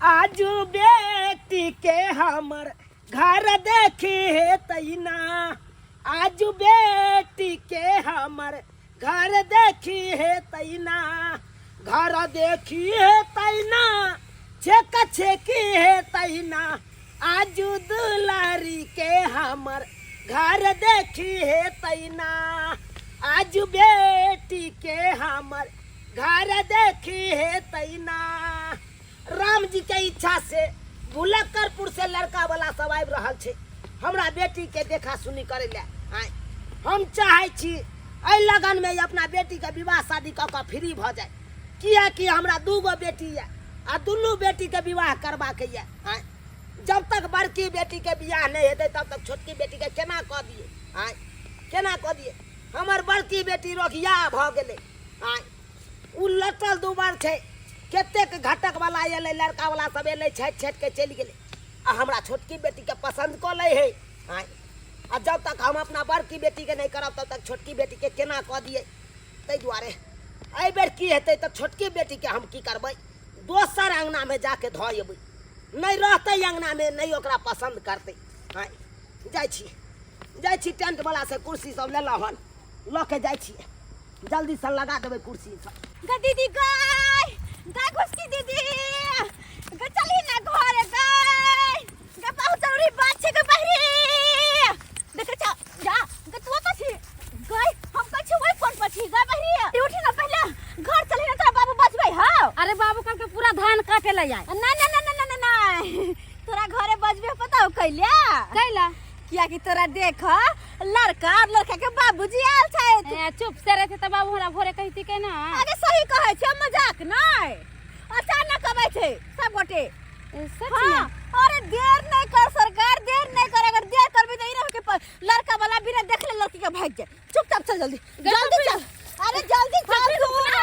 आजू बेटी के हमर घर देखी हे तैना, आजू बेटी के हमर घर देखी हे तैना, घर देखी हे तैना, छेक छेकी हे तैना, आजू दुलारी के हमर घर देखी हे तैना, आजू बेटी के हमर घर देखी हे तैना। राम जी के इच्छा से भुलक्करपुर से लड़का वाला सब आबि रहल छै हमरा बेटी के देखा सुनी करे ले। आय हम चाहे छी एहि लगन में अपना बेटी के विवाह शादी कऽ कऽ फ्री भऽ जाय, किएकि हमरा दू गो बेटी यऽ आ दुनू बेटी के विवाह करबाके यऽ। आय जब तक बड़की बेटी के बियाह नहि हेतै तब तक छोटकी बेटी के केना कऽ दियै? आय केना कऽ दियै? हमर बड़की बेटी रोगिया भऽ गेलै। आय ओ लटल दुबर छै, कतेक घटक वाला एलै, लड़का वाला सब एलै, छाटि छाटि के चलि गेलै आ हमरा छोटकी बेटी के पसंद कऽ लै है। आय आ जब तक हम अपना बड़की बेटी के नहि करब तब तक छोटकी बेटी के केना कऽ दियै? ताहि दुआरे एहि बेर की हेतै तऽ छोटकी बेटी के हम की करबै, दोसर अङ्गनामे जाके धऽ अयबै, नहि रहतै अङ्गनामे, नहि ओकरा पसन्द करतै। आँय जाइ छी, जाइ छी टेंट वाला से कुर्सी सब लेलहुँ हन, लऽ के जाइ छी, जल्दी से लगा देबै कुर्सी सब। ग दीदी गाय गाय घुसकी दीदी ग चली ना घर गाय ग बहुत जरूरी बात छै ग बहरी देख जा जा ग तू ओतऽ छी गाय हम कहै छी ओहि फोन पर छी गाय बहरी उठी ना पहिले घर चली ना तोरा बाबू बजबै हौ। अरे बाबू कल के पूरा धान काटे ले आए। ना ना ना ना ना ना ना तोरा घरे बजबे पता हो कैला? कैला? कियाकि तोरा देख लड़का और लड़का के बाबूजी आयल छै। ए, चुप से रहते त बाबू हमरा भोरे कहती के ना। अरे सही कहै छै, मजाक नै, अचानक अबै छै सब गोटे। ए, सच हाँ, में? अरे देर नहीं कर सरकार, देर नहीं कर, अगर देर करबी तो ई रह के लड़का वाला बिना देखले लड़की के भाग जाए। चुपचाप चल जल्दी, जल्दी चल, अरे जल्दी चल तू ना।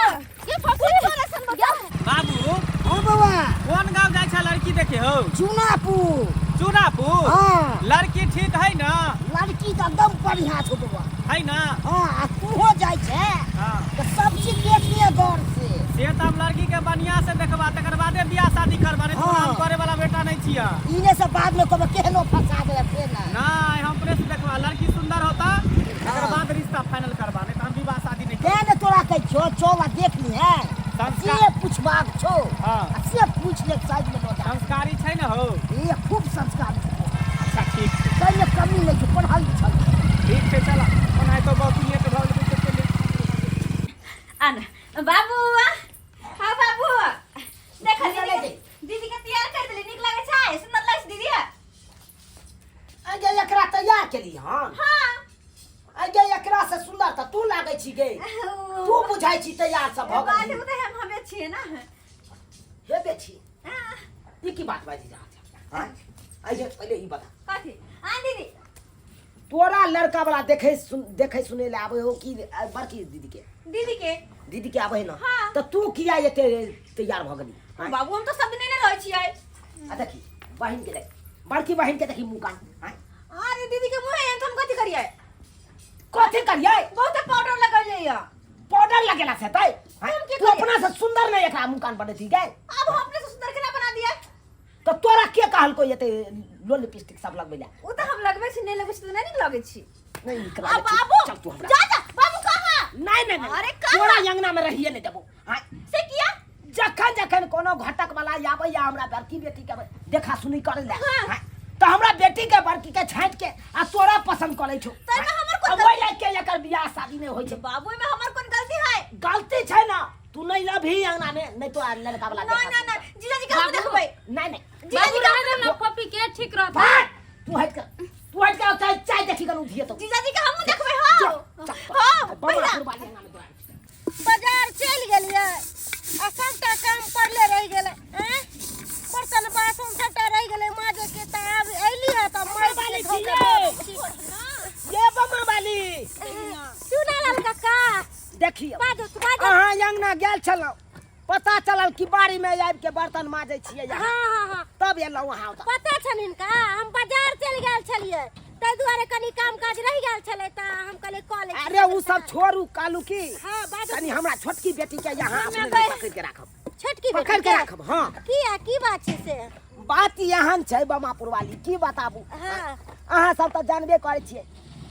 ये फफूंद तोरा सन बता। बाबू। हाँ बाबा। कोन गांव जाय छै लड़की देखे हो? चुनापुर। चुनापुर? हाँ। लड़की ठीक है ना? लड़की तो एकदम बढ़िया छौ बौआ। है ना? हाँ, आ तूहो जाय छै हाँ। तो सब चीज देख लिअ गौर से। से तो हम लड़की के बढ़िया से देखबा तकर बादे बियाह शादी करबा, नहीं तो हाँ। हम करे वाला बेटा नहीं छिया। इने से बाद में कबो केहनो फंसा देले से ना। नहीं, हम अपने से देखबा, लड़की सुंदर होता तकर हाँ। बाद रिश्ता फाइनल करबा, नहीं तो हम विवाह शादी नहीं तें करब। ने तोरा कहै छियौ, चल आ देख ली है। संस्कार- से पूछबाक छौ। हाँ। आ से पूछ ले साइड में लऽ जा। संस्कारी छै ने हो? ए, खूब संस्कारी छौ। अच्छा ठीक छै। ताहिमे कमी नहि छौ, पढ़ल लिखल छौ। ठीक छै चल, ओनाहितो बहुत लेट भऽ गेलै, तऽ चलि। आना बाबू, हाँ बाबू, देख की दीदी लगै? दीदी के तैयार कर देली, नीक लागै छै, सुंदर लागै छै दीदी। अगे एकरा तैयार केली हन? हाँ। अगे एकरा से सुंदर तऽ तू लागै छी गे, तू बुझाइ छी तैयार सब भऽ बात गेली। तऽ हम हमे छियै ना। हे बेटी, हाँ। ई की बात बाजी रहल छै? हाँ? अगे पहिले ई बता। कथी? हाँ दीदी। तोरा लड़का वाला देखे सुन, देखे सुने ले आबै हो कि बड़की दीदी के? दीदी के। दीदी के आबै है ना? हाँ। तऽ तू किया एते तैयार भऽ गेली? हाँ? बाबू हम तो सब दिन नहीं रहै छियै। आ देखी बहिन के, देख बड़की बहिन के देखी मुँह कान। हाँ? अरे दीदी के मुँह है, हम कथी करियै? कथी करियै? बहुत पाउडर लगैले या। पाउडर लगेला से तै? हाँ? हम की तू करियै? अपना से सुंदर नहीं एकरा मुँह कान बनेती गे। अब हम अपने से सुंदर केना बना दिया? तऽ तोरा के कहलको एते लोल लिपस्टिक सब लगबै ला? ओ तऽ हम लगबै छी, नहि लगबै छी तऽ नहि नीक लगै छी। नहीं नीक आ लागै छी। बाबू, चल तू हमरा। जा जा बाबू कहाँ? नहीं, नहीं, नहीं। अरे कहाँ? तोरा अंगना में रहिए नहीं देबो। हाँ। से किया? जखन जखन कोनो घटक वाला आबैया हमरा बड़की बेटी के देखा सुनी करे ला। हाँ। हाँ। तऽ हमरा बेटी के बड़की के छाँटि के आ तोरा पसंद करै छौ। तैमे हमर कोन आ ओहि गलती? लायक के एकर बियाह शादी नहि होइ छै। बाबू, एहिमे हमर कोन गलती है? गलती छै ना, तू नहीं लभी अंगना में, नहीं तो लड़का वाला ना, देखा ना, ना, सुनी। जीजाजी के हम बाबू। देखबै। नहीं, नहीं। जीजाजी बाबू के हम रहे दे ना, कॉपी के ठीक रहतै। भाग! तू हट कर, तू हट कर, चाय चाय देखी करू धिये तो। जीजाजी के हमहूँ देखबै, हाँ। जो, चल, हाँ, बड़ा पहिला। कुर्बानी अंगना में तोरा। बाजार चलि गेलियै आ सबटा काम पड़ले रहि गेलै। आँय, बर्तन बासन सबटा रहि गेलै माजे के, तऽ आब अयली हँ तऽ माजि के बाली धो के छियै। दऽ दै छी। ये बमा बाली। चुना लाल काका। देखियौ। बाजू, बाजू। अहाँ अंगना गेल छलहुँ, पता चलल कि बाड़ी में आबि के बर्तन माजै छियै अहाँ। हाँ, हाँ, हाँ। तब एलहुँ अहाँ ओतऽ। पता छनि हिनका, हम बाजार चलि गेल छलियै, ताहि दुआरे कनि काम काज रहि गेल छलै तऽ हम कहलियै कऽ लै छी। अरे उ सब छोड़ू, कहलू की हाँ, बाजू। कनि हमरा छोटकी बेटी के यहाँ हमे अपने गए। पकड़ के राखब। छोटकी बेटी पकड़ के राखब। हाँ। किया की बात छै से? बात एहन छै बमापुर वाली, की बताबू। हाँ। अहाँ सब तऽ जानबे करै छियै,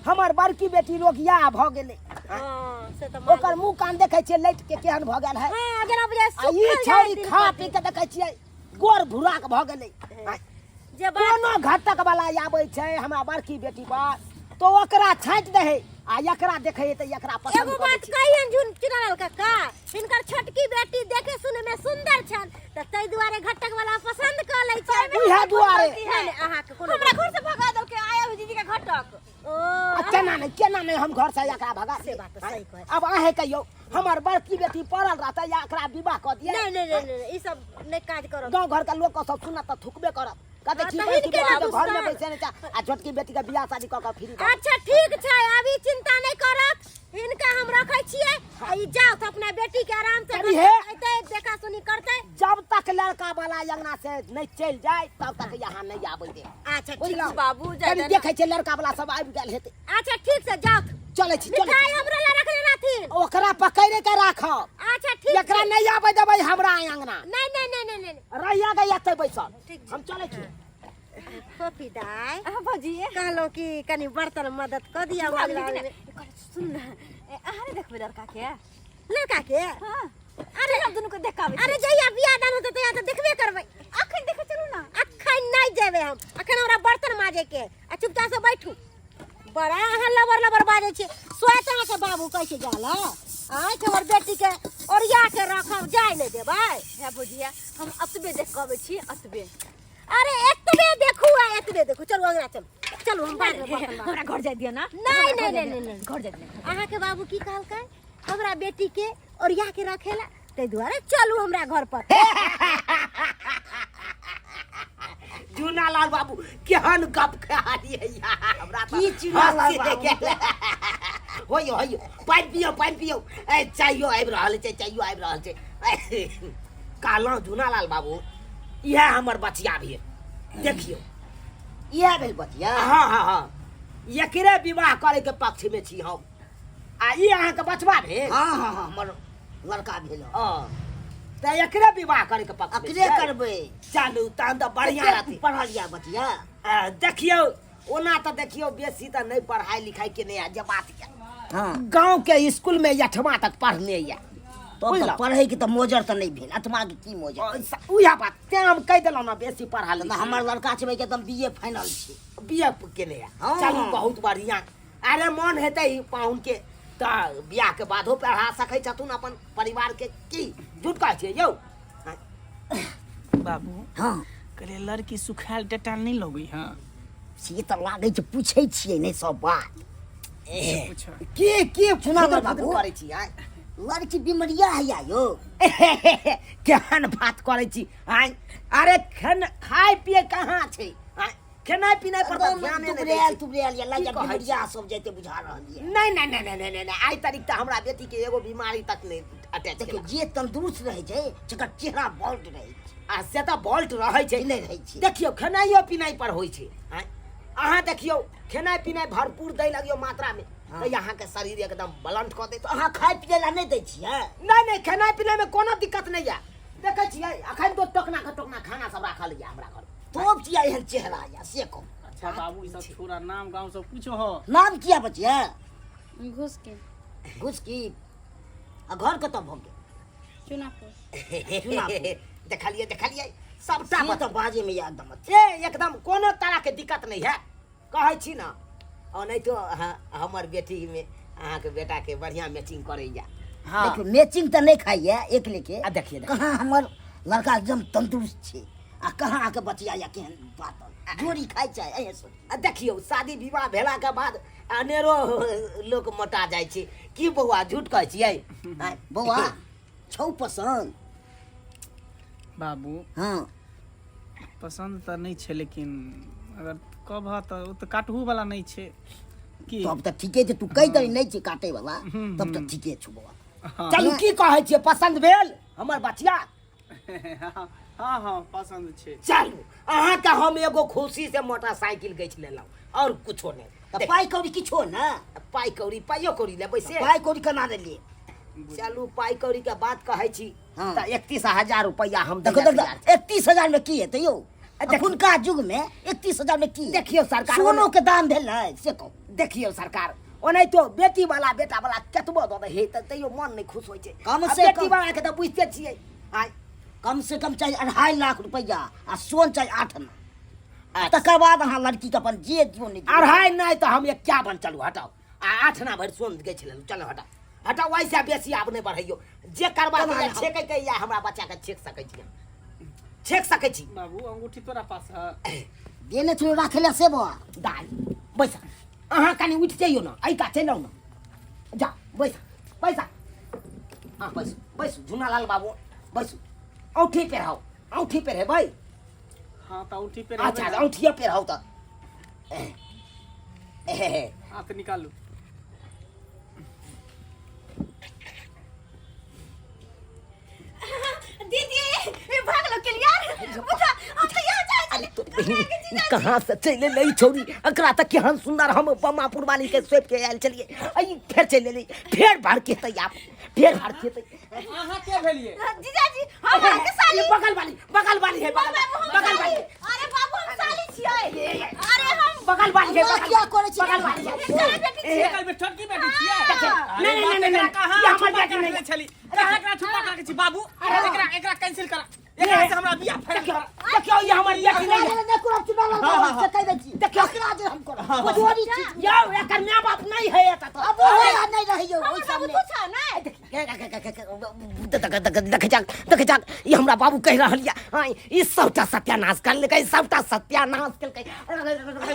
हमर बड़की बेटी रोगिया भऽ गेलै। हाँ, से तऽ ओकर मुँह कान देखै छियै लटि के केहन भऽ गेल है। हाँ, जेना बुझाइ आ ई सुखल छौड़ी जाइ खा पी के देखै छियै गोर भुराक भऽ गेलै। जे बात कोनो घटक वाला आबै छै हमरा बड़की बेटी पर तो ओकरा छाँटि दे है, आ एकरा देखै है तऽ एकरा पसंद एगो कऽ दै बात छै। कहियन झुन चुनालाल काका, हिनकर छोटकी बेटी देखे सुने में सुंदर छन त तै दुआरे घटक वाला पसंद क लै छै। उएह दुआरे। नहि नहि, अहाँके कोनो हमरा घर से भगा देलकै आया हुई दीदी के घटक। ओ आ केना नहि, केना नहि हम घर से एकरा भगा से बात तऽ सही कहै। अब अहें कहियौ, हमर बड़की बेटी पड़ल रहतै या एकरा विवाह कऽ दियै? नहीं नहीं नहीं नहीं, ई सब नहीं काज करब। गाँव घर के लोग सब सुनत तऽ थुकबे करत, कहते हाँ, की तऽ बड़की हिनके बेटी ना के घर में गुस्सा। बैसे नहि छै आ छोटकी बेटी के बियाह शादी कऽ के फ्री कऽ। अच्छा ठीक छै, अभी चिंता नहीं करत, हिनका हम रखै छियै आ ई जाओ तऽ अपना बेटी के आराम से अरे हे। अइतै देखा सुनी करतै। जब तक लड़का वाला अंगना से नहीं चलि जाए तब तक यहाँ नहीं आबै दे। अच्छा ठीक बुझलहुँ? छै। बाबू जाय कनी देना। देखै छियै लड़का वाला सब आबि गेल हेतै। अच्छा ठीक छै, जाओ। चलै छी, चलै। मिठाई हमरो लए रखने रहथिन। ओकरा पकड़े के राखब। अच्छा ठीक एकरा छै। नहीं आबै देबै हमरा अंगना। नहीं नहीं नहीं नहीं नहीं। रहिया गई एतै बैसल। ठीक छै। हम चलै छी। फोफी दाइ अहाँ भौजी कहलहुँ कि कनि बर्तन मदद कऽ दिअ मजबामे। सुन ना, अहाँ नहि देखबै लड़का के? लड़का के? हाँ। अरे हम दुनू के देख आबै। अरे जहिया बियाह दान होतै तहिया तऽ देखबे करबै। अखन देखे चलू ना। अखन नहि जेबै हम, अखन हमरा बर्तन माजे के आ चुपचाप से बैठू। बड़ा अहाँ लबर लबर बाजै छी। स्वाति अहाँके बाबू कहै छै जाला आँय कि हमर बेटीके ओरिया के राखब, जाय नहि देबै। हे भौजिया, हम अतबे देख के अबै छी, अतबे। अरे एतबे देखू आ एतबे देखू। चलू अंगना चलू, चलू हम बाद में बर्तन माजब। हमरा घर जाय दिअ ना। नहीं, नहीं, नहीं, नहीं, नहीं। घर जाय दिअ। अहाँके बाबू की कहलकै? हमरा बेटी के ओरिया के रखेला, ताहि दुआरे चलू हमरा घर पर। जूनालाल बाबू केहन गप कहलियै हमरा तऽ की चुनालाल हँसी बाबू? गेल। होइयो होइयो, पानि पियौ पानि पियौ। ए चाइयो आबि रहल छै, चाइयो आबि रहल छै। कहलहुँ जूनालाल बाबू, इएह हमर बचिया भेल, देखियौ। इएह भेल बचिया? हाँ हाँ हाँ, एकरे विवाह करे के पक्ष में छी हम, आ ई अहाँके बचबा भेल? हाँ हाँ हाँ, हमर लड़का भेल। हाँ, तऽ एकरे विवाह करे के पक्ष में एकरे छियै? करबै। चलू तहन तऽ बढ़िआँ कते रहतै। पढ़ल यऽ बचिया? देखियौ, ओना तऽ देखियौ बेसी तऽ नहि पढ़ाइ लिखाइ केने यऽ, जे बात यऽ। हाँ। गाँव के स्कूल में 8वां तक पढ़ने यऽ। तब तऽ बुझलहुँ? पढ़ै के तऽ मोजर तऽ नहि भेल, 8वां के की मोजर? उएह बात तें हम कहि देलहुँ ने, बेसी पढ़ल तऽ हमर लड़का छै एकदम बी ए फाइनल छै। बी ए केने यऽ। हाँ। चलू बहुत बढ़िआँ। अरे मन हेतै पाहुन के तऽ बियाह के बादो पढ़ा सकै छथुन अपन परिवार के, की झूठ कहै छियै यौ? बाबू। हाँ। कहलियै लड़की सुखायल टटायल नहि लगै हँ? से तऽ लागै छै, पूछै छियै नहि सब बात। पूछो। की की सुना फुदुर बाबू। फुदुर करै छी आँय? लड़की बीमरिया है या यौ? केहन बात करै छी आँय? अरे खेन खाय पिए कहाँ छै आँय? खेनाइ पिनाइ पर तऽ ध्याने नहि दै दुबरायल छी। तुबरायल या की लागि कहै छी? बीमरिया सब जाइते बुझा रहल ये। नहि नहि नहि नहि नहि नहि, आइ तारीख तऽ हमरा बेटी के एगो बीमारी तक नहि अटैच देखियौ केलक। जे तंदुरुस्त रहै छै तकर चेहरा बोल्ड रहै छै। आ से तऽ बोल्ट रहै छै। नहि रहै छै। देखियौ खेनाइयो पिनाइ पर होइ छै आँय? अहाँ देखियौ खेनाइ पिनाइ भरपूर दै लगियौ मात्रा में हाँ। तऽ अहाँके शरीर एकदम बलंट कऽ देत। तऽ अहाँ खाय पियै लए नहि दै छियै? नहि नहि, खेनाइ पिनाइ में कोनो दिक्कत नहि यऽ। देखै छियै अखन तो टोकना के टोकना खाना सब राखल यऽ हमरा घर। तोप किया एहन चेहरा यऽ से कहू? अच्छा बाबू, ई सब छोड़ा, नाम गाँव सब कुछ हो। नाम किया बचिया? घुस के। घुस की? आ घर कतऽ भऽ गेल? चुनापुर। चुनापुर। देखलियै देखलियै सबटा से तऽ बाजे में याद एकदम ए एकदम कोनो तरह के दिक्कत नहीं है, कहै छी ना। ओनाहितो हमर बेटी में अहाँके बेटा के बढ़िया मैचिंग करैया। हाँ। देखियौ मैचिंग तऽ नहि खाइया एक लेके। आ देखिए, देखिए। कहाँ हमर लड़का एकदम तंदुरुस्त छै आ कहाँ अहाँके बचिया या केहन बात जोड़ी खाइ छै एहे सब। आ देखियौ शादी विवाह भेला के बाद अनेरो लोक मोटा जाइ छै। की बौआ झूठ कहै छियै? आँय, बौआ छौ पसन्द? बाबू। हाँ। पसन्द तऽ नहि छै, लेकिन अगर कहबह तऽ ओ तऽ काटहु वाला नहि छै की? तब तऽ ठीके छै, तू कहि दही नहि छै काटे वाला, तब तऽ ठीके छौ बौआ। हाँ। चलू की कहै छियै, पसन्द भेल हमर बचिया? हाँ हाँ, पसन्द छै। चलू अहाँके हम एगो खुशी से मोटरसाइकिल गछि लेलहुँ, और कुछो नहि। तऽ पाइ कौड़ी किछो ने? पाइ कौड़ी, पाइयो कौड़ी लेबै से? पाइ कौड़ी केना लेलियै? चलू पाइ कौड़ी के बात कहै छी। हाँ। तऽ 31,000 रुपैआ हम देखो दैला देखो तैयार छी। 31,000 में की हेतै यौ? देखियौ। अखुनका युग में 31,000 में की? देखियौ सरकार, सोनो के दाम भेल है से कहू। देखियौ सरकार, ओनाहितो बेटी वाला बेटा वाला कतबो दऽ दै हे तऽ तैयो मन नहि खुश होइ छै। कम आ से बेटी कम। वाला के तऽ बुझिते छियै आइ। कम से कम चाही 2.5 लाख रुपैआ आ सोन चाही 8 आना, तकर बाद अहाँ लड़की के अपन जे दियौ नहि दियौ। अढ़ाई नहि तऽ हम 51 चलू हटाउ, आ 8 आना भरि सोन गछि लेलहुँ। चलू हटाउ हटाउ, ऐसे बेसी आब नहि बढ़ैयौ। जे करबाक चलू, यऽ हटाउ। छेकै के यऽ हमरा बच्चा के छेक सकै छी, छेक सकै छी। बाबू, अंगूठी तोरा पास है? देने छलहुँ राखै लए से बौआ। दाइ बैसा, अहाँ कनि उठि जइयौ ने, एहि कात चलि आउ ने। जा बैसा बैसा, हँ बैसू बैसू झुनालाल बाबू बैसू। औँठी पेरहाउ, औँठी पेरहेबै? हाँ तऽ औँठी पेरहेबै। अच्छा, औँठिए पेरहाउ तऽ। एहे, हाथ निकालू। दीदी, ए भागलो के यार, बुझा हम तो यहाँ जाए अरे तो बहिन, कहाँ से चलि एलै ई छौड़ी? एकरा तऽ केहन सुंदर हम बमापुर वाली के सौंप के आयल छलियै, आ ई फेर चलि एलै, फेर भड़केतै आब, फेर भड़केतै। अहाँ के भेलियै? जीजाजी, हम अहाँके साली। ई बगल वाली, बगल वाली है, बगल बाबू, हम बगल साली। वाली। अरे बाबू, हम साली छियै। अरे हम बगल वाली है, हमरा बगल किया करै छी? बगल वाली है। एकरा बेटी छियै। एकर बेटी, छोटकी बेटी छियै? नहीं, नहीं, नहीं, नहीं, कहाँ ये हमर छुपा बेटी के नहीं। रखने छली? कहाँ एकरा छुपा के रखने छी बाबू? एकरा एकरा कैंसिल करा, एकरा से हमरा बियाह फाइनल देखियौ करा। देखियौ, ई हमर बेटी नहीं है। नहि करब चुनाव लड़का से कहि दै छी। देखियौ। एकरा जे हम करब मजबूरी छी। यौ, एकर माय बाप नहीं है एतऽ तऽ। अब ओ है नहि रहैयौ ओहि हमर बाबू सामने। तू छह ने? देख जाक, देख जाक, ई हमरा बाबू कहि रहल यऽ, हाँ, ई सबटा सत्यानाश कर लेलकै, सबटा सत्यानाश केलकै।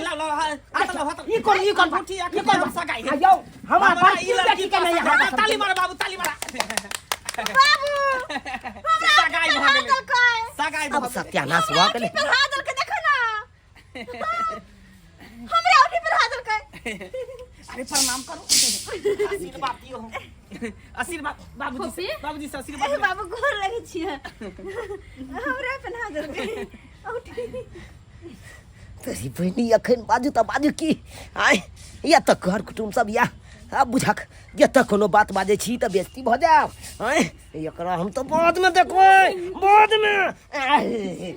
लाओ लाओ, हाथ लाओ हाथ। ई कोन, ई कोन बात? अंगूठी ई अखन कोन हम बात? सगाई आ यौ, हमर हमरा बड़की ई लड़की बेटी के नहि पसंद अहाँ है। पसंद। ताली मारा बाबू, ताली मारा। बाबू, हमरा सगाई भऽ पढ़ा गेलै। देलकै। सगाई अब भऽ गेलै। सत्यानाश हमरा भऽ गेलै। औँठी पढ़ा देलकै, देखो ना, हमरा औँठी पढ़ा देलकै। अरे प्रणाम करो, आशीर्वाद दियो, आशीर्वाद बाबूजी से, बाबूजी से आशीर्वाद ए ले। बाबू, गोर लगै छियै, हमरा पहना देलकै औँठी। तोरी बहिनी, अखन बाजू तऽ बाजू की आँय? या तऽ घर कुटुम्ब सब या आब बुझक, जतऽ कोनो बात बाजै छी तऽ बेइज्जती भऽ जायब। आँय, एकरा हम तऽ बादमे देखबै, बादमे। आँय,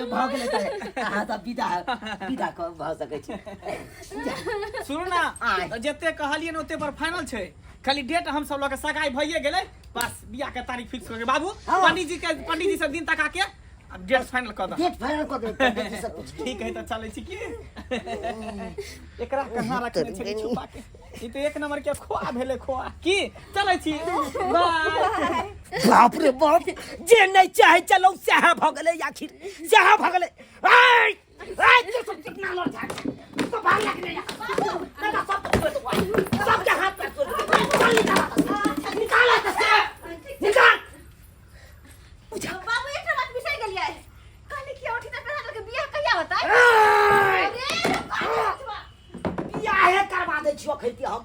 भऽ गेलै तऽ अहाँ सब विदा विदा कऽ भऽ सकै छी। सुनू ना। आँय। तऽ जते कहलियै ने ओते पर फाइनल छै, खाली डेट हम सब लऽ के सगाई भइए गेलै, बस बियाह के तारीख फिक्स कऽ के बाबू पंडित जी के, पंडित जी से दिन तका के अब डेट फाइनल कऽ दऽ। डेट फाइनल कऽ देबै पंडित जी से पूछि के। ठीक है, तऽ चलै छी। की एकरा कहाँ रखने छली छुपा के? ई तऽ एक नंबर के खोआ भेलै, खोआ। की चलै छी, बाय। बाप रे बाप, जे नहि चाहे चलौ सएह भऽ गेलै, आखिर सएह भऽ गेलै। आय आय, तू सब कितना लड़ जा, तो भाग लगने या दादा, सब तोड़ देबो, सबके हाथ पैर तोड़ देबो। चल निकाल, निकाल एतऽ से निकाल। बाबू, एकटा बात बिसरि गेलियै, कहली कि औँठी तऽ पहना देलकै, बियाह कहिया होतै? आय! अरे रुको, बियाहे करवा दै छियौ अखन हम।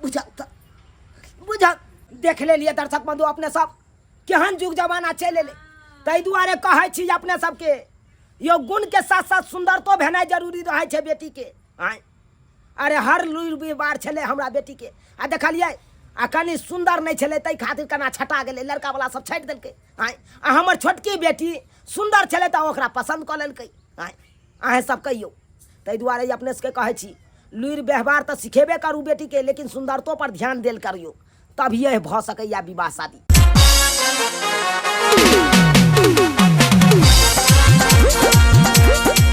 बुझा तऽ बुझा, देख लेलियै दर्शक बंधु अपने सब केहन युग जमाना चलि एलै। ताहि दुआरे कहै छी जे अपने सबके यौ, गुणके साथ साथ सुन्दरतो भेनाइ जरूरी रहै छै बेटीके। आँय, अरे हर लुरि व्यवहार छलै हमरा बेटीके, आ देखलियै आ कनि सुन्दर नहि छलै, ताहि खातिर केना छटा गेलै, लड़कावला सब छाटि देलकै। आँय, आ हमर छोटकी बेटी सुन्दर छलै तऽ ओकरा पसन्द कऽ लेलकै। आँय, अहेँ सब कहियौ। ताहि दुआरे अपने सबके कहै छी, लुरि व्यवहार तऽ सिखेबे करू बेटीके, लेकिन सुन्दरतो पर ध्यान देल करियौ, तभिए भऽ सकैए विवाह शादी।